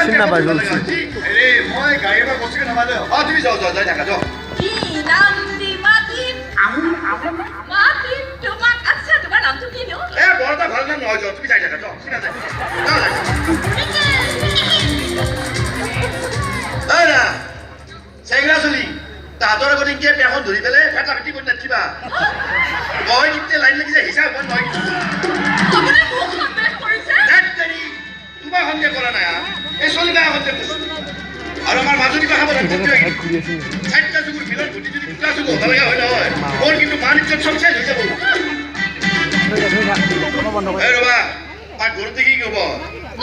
চিনি নাপায় চলছি। হেৰি, মই গাড়ীৰ পৰা বস্তুকে নমাই লৈ আহোঁ। অ, তুমি যাওঁ, যাওঁ, যাই থাকা, যাওঁ। কি নাম দি মাতিম, মাতিম তোমাক? আচ্ছা, তোমাৰ নামটো কিনো? এ, বৰ এটা ভাল নাম নহয়, যাওঁ, তুমি যাই থাকা, যাওঁ, ঠিক আছে, যাওঁ, যাই থাকা। এই না, চেংৰা চলি, তাহাঁতৰ আগত এনেকে পেখন ধৰি পেলাই ফেটা ফেটি কৰি নাথাকিবা। মই কিন্তু লাইন লাগি যায়, হিচাপ নহয় কিন্তু। আপুনি মোক সন্দেহ কৰিছে? ধেৎ তেৰি, তোমাৰ সন্দেহ কৰা নাই হা, এই চলিবা সন্দেহ কৰিছো। আৰু আমাৰ মাজুলী বা সাৱধান কৰতে হয় কিন্তু। ঘূৰি আছে। চাৰিটা চকুৰ মিলন ঘটি যদি দুটা চকু হ'ব লগা হয় নহয়, মোৰ কিন্তু মান ইজ্জত চব চেচ হৈ যাব। বন্ধ এই ৰ'বা, পাকঘৰতে কি হ'ব?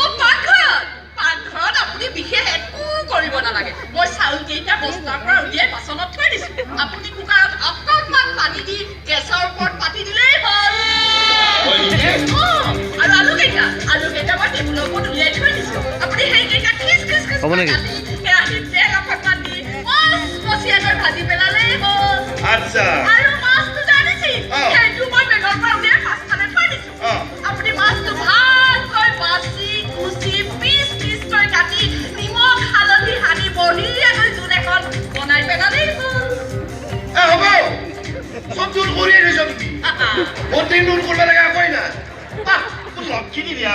অ, পাকঘৰত, পাকঘৰত আপুনি বিশেষ একো কৰিব নালাগে। মই চাউল কেইটা বস্তাৰ পৰা উলিয়াই বাচনত থৈ দিছো। আপুনি কুকাৰত অকণমান পানী দি গেছৰ ওপৰত পাতি দিলেই হ'ল। অ, আৰু আলু কেইটা মই টেবুলৰ ওপৰত উলিয়াই থৈ দিছো। আপুনি সেইকেইটা খিচ খিচ খিচ হ'ব নেকি? কাটি কেৰাহীত তেল অকণমান দি মচমচীয়াকৈ ভাজি পেলালেই হ'ল। আৰু মাছটো যে আনিছিল, সেইটো মই বেগৰ পৰা উলিয়াই পাছফালে থৈ দিছো। আপুনি মাছটো ভালকৈ বাছি কুচি পিচ পিচকৈ কাটি নিমখ হালধি সানি বঢ়িয়াকৈ জোল এখন বনাই পেলালেই হ'ল। এ, হ'ব, চব জোল কৰিয়ে থৈছ তুমি। মোৰ দিন জোল কৰিব লাগে একোৱেই নাই। আহ, লক্ষী দিয়া।